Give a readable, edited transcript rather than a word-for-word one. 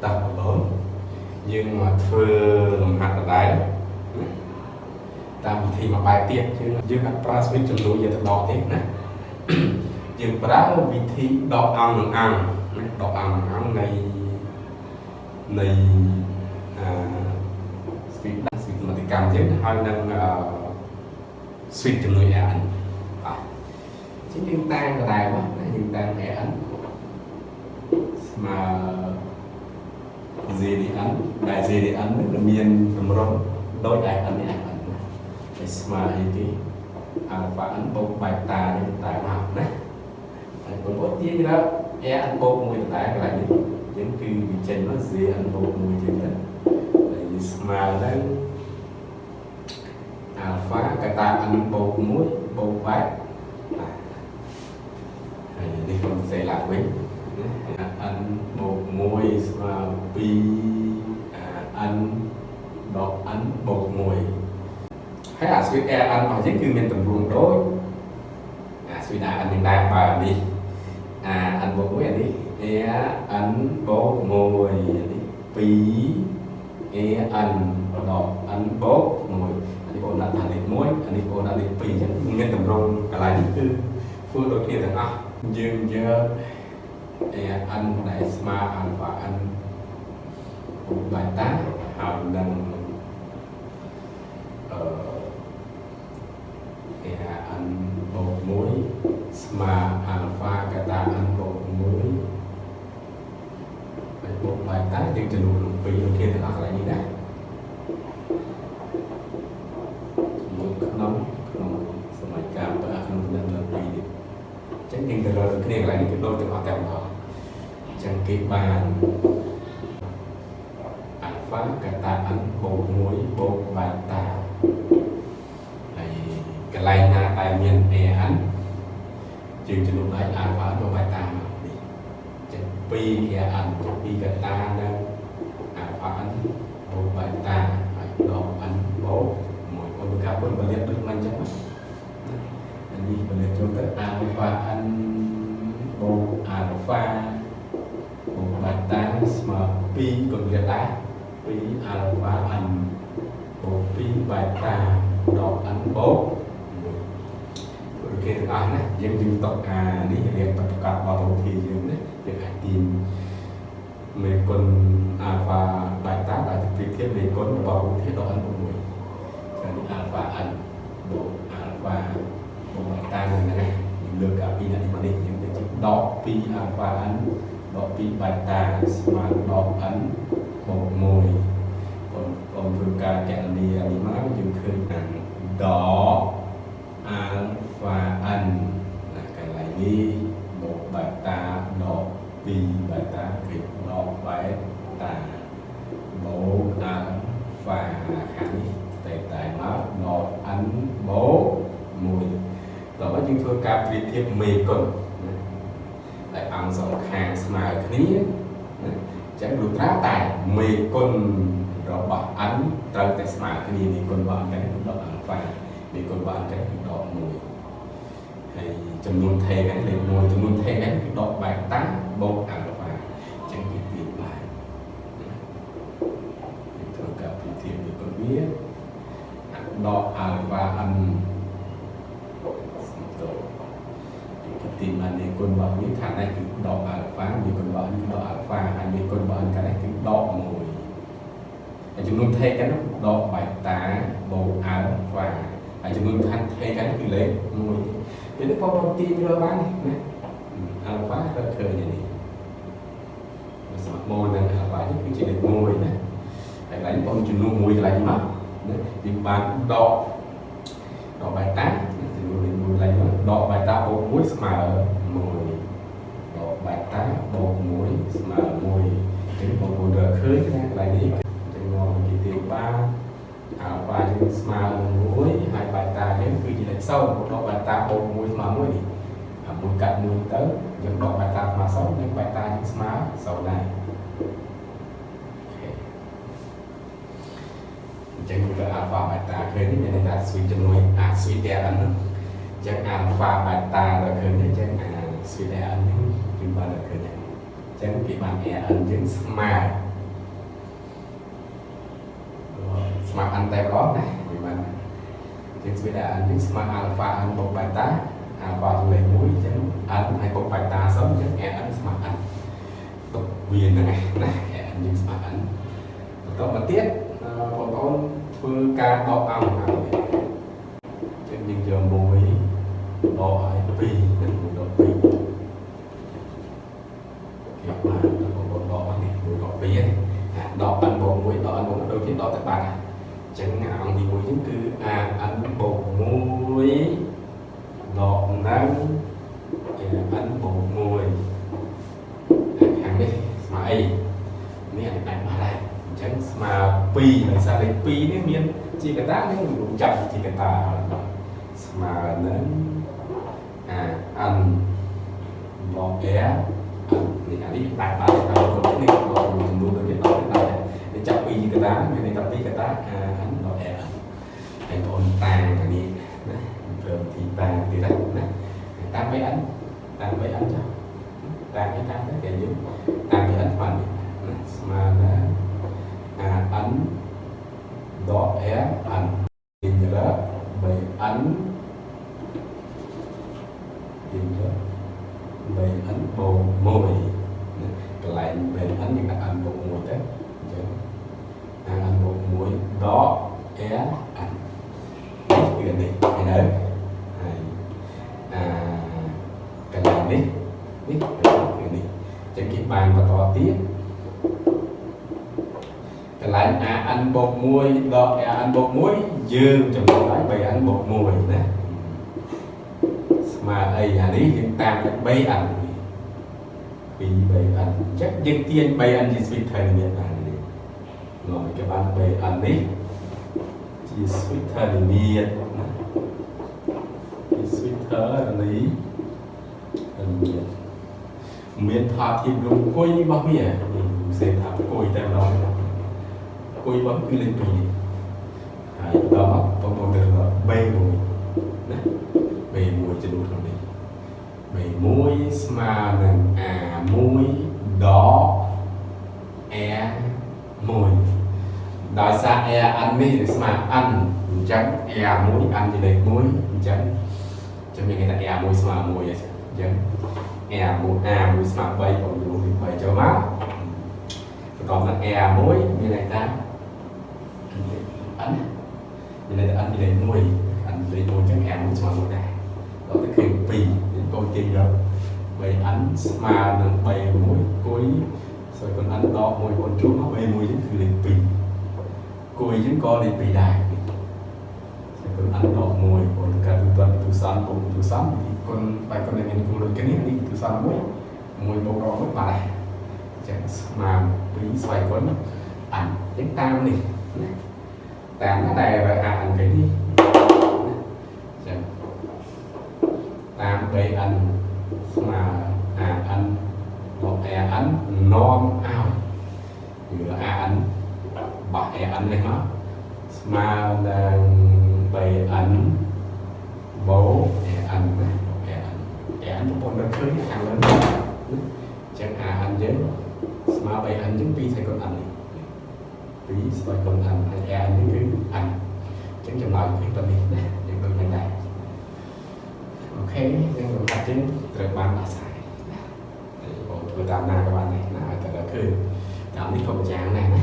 តោះបងប្អូនយើងមកធ្វើលំហាត់ដដែលណាតាមវិធីមួយបែបទៀតយើងយើងអត់ប្រើស្វីតចំនួនយកទៅដកទេណា យើងប្រើវិធីដកអង្គនឹងអង្គណាដកអង្គនឹងអង្គនៃអាស្វីតដាក់ស្វីតមតិកម្មយើងហើយនឹងអឺស្វីតចំនួន AN បាទអញ្ចឹងយើងតាំងដដែលមកណាយើងតាំង AN ស្មើ ZDN ដែល ZDN ហ្នឹងវាមានទម្រង់ដូច FN នេះ FN ណាហើយស្មើអីគេ alpha n បូក beta នេះតែមកណាហើយបងប្អូនទាញដល់ AN បូក1ដដែលកន្លែងនេះអញ្ចឹងគឺវាចេញមក ZN បូក1ជាងទៅហើយស្មើនឹង alpha កតា n បូក1បូក beta ហើយនេះខ្ញុំសរសេរឡើងវិញណា n បូក1ស្មើ2 n ដក n បូក1ហើយអាស្វីត n របស់យើងគឺមានទម្រង់ដូចអាស្វីត n នឹងដែរបើនេះអា n បូក1អានេះ n បូក1អានេះ2 a n ដក n បូក1អានេះបងដាក់ថាលេខ1អានេះបងដាក់លេខ2អញ្ចឹងមានទម្រង់កន្លែងនេះគឺធ្វើដូចគ្នាទាំងអស់យើងយក a n ដែលស្មើ alpha n បូក beta ហើយនឹងអឺ a n បូក1ស្មើ alpha កតា n បូក1ហើយបូក beta យើងចំនួននឹង2ដូចគ្នាទាំងអស់កន្លែងនេះណាចំនួនក្នុងក្នុងសម័យកាលបើក្នុងតំណែង2នេះអញ្ចឹងយើងទៅរកគ្នាកន្លែងនេះគឺដូចទាំងអស់តែម្ដងអញ្ចឹងគេបាន alpha កតា n បូក1បូក beta ហើយកន្លែងណាដែលមាន an យើងចំនួនឲ្យ alpha បូក beta មកនេះអញ្ចឹង2 an 2កតានឹង alpha n បូក beta ហើយដក n បូក1អូនកាបុនបលៀបដូចមិនអញ្ចឹងណាអានេះបលៀបចូលទៅ alpha n បូក alpha បូក beta ស្មើ2ក៏វាដែរ2 alpha n បូក2 beta ដក n បូក1ព្រោះគេទាំងអស់ណាយើងយើងតកអានេះរៀនបប្រកាសរបស់វិធីយើងណាយើងអាចទាញមេគុណ alpha beta ដែលទៅប្រៀបធៀបមេគុណរបស់វិធីដក n បូក1ចានេះ alpha n បូក alpha បូក beta នឹងហ្នឹងណាយើងលើកអាពីនេះមកនេះយើងទៅជាដក2 alpha n ដក2 beta ស្មើដក n បូក1បងបងធ្វើការកណនានេះមកយើងឃើញថាដក alpha n ណាកន្លែងនេះបូក beta ដក2 beta គឺដក beta បូក alpha ខាងនេះតែតែមកដក n បូក1ដល់មកយើងធ្វើការប្រៀបធៀបមេគុណណាដែលអង្គសងខាងស្មើគ្នាណាអញ្ចឹងលុះត្រាតែមេគុណរបស់ n ត្រូវតែស្មើគ្នានេះគុណរបស់ n តែគឺដក alpha នេះគុណរបស់ n តែគឺដក1ហើយចំនួនថេហ្នឹងលេខ1ចំនួនថេហ្នឹងគឺដក beta បូក alpha អញ្ចឹងគឺទាញបានយើងធ្វើការប្រៀបធៀបនេះគុណវាដក alpha n សំទោគេទាញបាននេះគុណរបស់វាខាងនេះគឺដក alpha នេះគុណរបស់ n គឺដក alpha ហើយនេះគុណរបស់ n ខាងនេះគឺដក1ហើយចំនួនថេกันនោះដក beta បូក alpha ហើយចំនួនខាងថេกันគឺលេខ1ពេលនេះបងប្អូនទាញរើបានណា alpha រកឃើញនេះស្មើ1នឹង alpha នេះគឺជាលេខ1ណាហើយកន្លែងបងចំនួន1កន្លែងនេះមកណាយើងបានដកដក beta ចំនួនលេខ1កន្លែងមកដក beta បូក1ស្មើ1ដក beta បូក1ស្មើ1អញ្ចឹងបងប្អូនរកឃើញណាកន្លែងនេះអញ្ចឹងមកគេទាញបាន alpha យើងស្មើនឹង1ហើយ beta យើងគឺជាលេខ0ដក beta បូក1ស្មើ1នេះអា1កាត់1ទៅយើងដក beta ស្មើ0យើង beta យើងស្មើ0ដែរ OK អញ្ចឹងគឺ alpha beta ឃើញមានន័យថា switch ជំនួយអា switch n ហ្នឹងអញ្ចឹង alpha beta ដល់ឃើញអញ្ចឹងអា switch n ហ្នឹងគឺបានដល់ឃើញអញ្ចឹងគេបាន n យើងស្មើ ស្មើ n តែម្ដងណាវាបានយើងស្វីដាក់ n យើងស្មើ alpha n បូក beta alpha ជាលេខ1អញ្ចឹង n ហើយបូក beta សិនអញ្ចឹង n ស្មើ n ទុកវាហ្នឹងឯងណា n យើងស្មើ n បន្តមកទៀតបងប្អូនធ្វើការដកអង្គហើយអញ្ចឹងយើងយក1ដកឲ្យ2និង1ដក2គេបានបងប្អូនដកនេះ1ដក2ហ្នឹងដក n បូក1ដក n បូកដូចជាដកទៅបាត់អញ្ចឹងអង្គទី1ហ្នឹងគឺ a n បូក1ដកនឹង n បូក1ខាងនេះស្មើអីនេះអានេះបែបបាត់ហើយអញ្ចឹងស្មើ2ដោយសារលេខ2នេះមានជាកតានឹងចាប់ជាកតាស្មើនឹង a n ដក r នេះអានេះបែបបាត់ដល់គ្រប់នេះដកមួយចំនួនដូចនេះដកទៅដល់នេះចាប់2ជាកតាមានន័យថា2កតា a n ដក r ហើយបងតាងអានេះណាប្រើវិធីតាងទៀតណាតាម 3n តាម 3n ចាតាមនេះតាមទៅគេយើងតាម 3n ស្មើនេះណាស្មើនឹង a n ដក r n ទាញរើ 3n ទាញរើ 3n បូក1ណាកន្លែង 3n យើងដាក់ n បូក1ទៅអញ្ចឹង a n បូក1ដក r n នេះគឺនេះហើយនៅហើយអាកន្លែងនេះនេះគឺនេះអញ្ចឹងគេបានបន្តទៀតកន្លែង a n បូក1ដក r n បូក1យើងចំណងឲ្យ 3n បូក1ណាស្មើអីអានេះយើងតាមលេខ 3n 2 3n អញ្ចឹងយើងទាញ 3n ជា ស្វីធរណីមាត្របាននេះមកគេបាន 3n នេះជា ស្វីធរណីមាត្រណាជា ស្វីធរណីមាត្រមានផលធៀបរួមគុយរបស់វានេះសេថាគុយតែម្ដងគុយរបស់គឺលេខ2នេះហើយបន្តមកបងប្អូនទៅរក B1 ណា B1 ចំនួនក្នុងនេះ B1 ស្មើនឹង A1 ដក R1 ដោយសារ R n នេះវាស្មើ n អញ្ចឹង R1 n ជាលេខ1អញ្ចឹងចាំមានគេថា R1 ស្មើ1អញ្ចឹង R1 A1 ស្មើ3បងប្អូនទី3ចូលមកបន្តមក R1 មានន័យថា n មានន័យថា n ជាលេខ1 n លេខ1អញ្ចឹង R1 ស្មើ1ដែរដល់ទៅឃើញ2បងទាញយក 3n ស្មើនឹង3 1គុយស្វ័យគុណ n ដក1គុណជួមក3 1ហ្នឹងគឺលេខ2គុយហ្នឹងក៏លេខ2ដែរស្វ័យគុណ n ដក1បងការទូទាត់ទូសន្នបូកទូសន្នគុណបែបគុណដែលមានគូដូចគ្នានេះទូសន្ន1 1បូកដក1បាទដែរអញ្ចឹងស្មើ2ស្វ័យគុណ n អញ្ចឹងតាមនេះណាតាមណាដែល a n គេនេះណាអញ្ចឹងតាម 3n ស្មើ an ដក an នាំឲ្យគឺ an បោះ an នេះមកស្មើនឹង 3n បូក an ណាបូក an an បងប្អូននឹកឃើញខាងលើនេះណាអញ្ចឹង an យើងស្មើ 3n យើង2ស្វ័យគុណ n នេះ2ស្វ័យគុណ n ហើយ an នេះគឺ n អញ្ចឹងចម្លើយឃើញប៉ុណ្នេះណាយើងដូចនឹងដែរ OK យើងលំហាត់យើងត្រូវបានដោះស្រាយណាហើយបងធ្វើតាមណាក៏បានដែរណាឲ្យតែដល់ឃើញតាមនេះក៏ម្យ៉ាងដែរណា